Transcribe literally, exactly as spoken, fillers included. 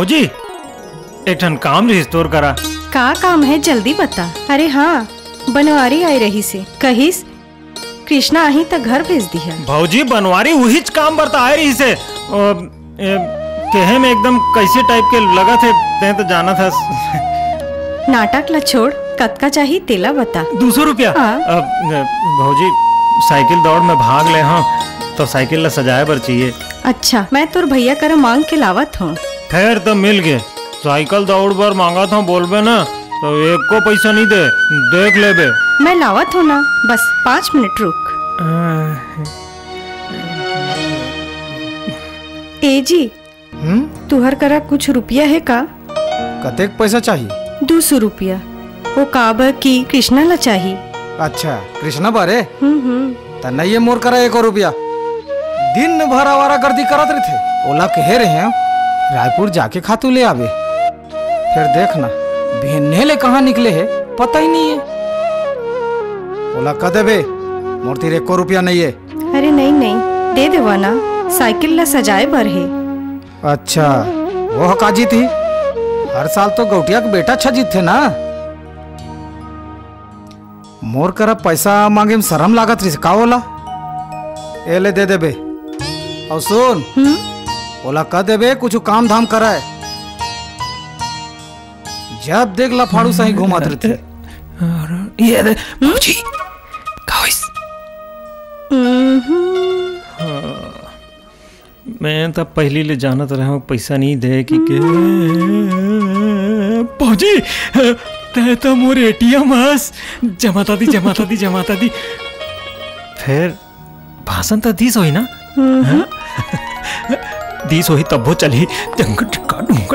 भौजी, एक ठन काम रहिस तोर करा। का काम हे, जल्दी बता। अरे हाँ, बनवारी आए रहिसे, कहिस कृष्णा आही त घर भेज दिहा। भौजी, बनवारी उहीच काम बर त आए रहिसे। ओ, ए, केहे में एकदम कइसे type के लगत हे, तें तो जानत हस। नाटक ला छोड़, कतका चाही तेला बता। दू सौ रुपया? हाँ। अब, ए, भौजी, साइकिल दौड़ में भाग ले हँव, त साइकिल ला सजाए बर चाहिए। अच्छा, मैं तोर भैया करा मांग के लावत हँव। फेर त मिल गे, साइकिल दौड़ बर मांगत हँव, बोलबे ना त एको पइसा नइ दे, देख लेबे। मैं लावत हँव ना, बस पाँच मिनट रुक। ए जी, हम्म? तुहर करा कुछ रुपया हे का? कतेक पइसा चाही? दू सौ रुपया। वो काबर कि कृष्णा ला चाही। अच्छा, कृष्णा बारे? हम्म, हम्म। त नइये मोर करा एको रुपया। दिन भर आवारागर्दी करत रहिथे। ओला कहे रहेंव, रायपुर जाके खातू ले आबे। फेर देख ना, बिहन्ने ले कहाँ निकले हे, पता ही नइये। ओला कह देबे, मोर तीर एको रुपया नइये। अरे नहीं, नहीं, दे देवा ना, साइकिल ला सजाए बर हे। अच्छा, वो ह का जीतही? हर साल तो गौटिया के बेटा अच्छा जीतथे ना। मोर करा पइसा मांगे में शरम लागत रहिस का ओला? ए ले दे देबे। अउ सुन, हम्म? ओला कह देबे कुछ काम धाम करय। जब देख लफाड़ू सही घूमत रहिथे। अरे, ये दे, भौजी, का होइस? हम्म। हाँ, मैं त पहिली ले जानत रहेंव, पइसा नइ दे कि के। भौजी, तैं तो मोर एटीएम हस। जमाता दी, जमाता दी, जमाता दी। फेर भाषण त दीस होही ना? हम्म। हाँ? दीस होही तभो चलही। डंग टिक्का, डुंग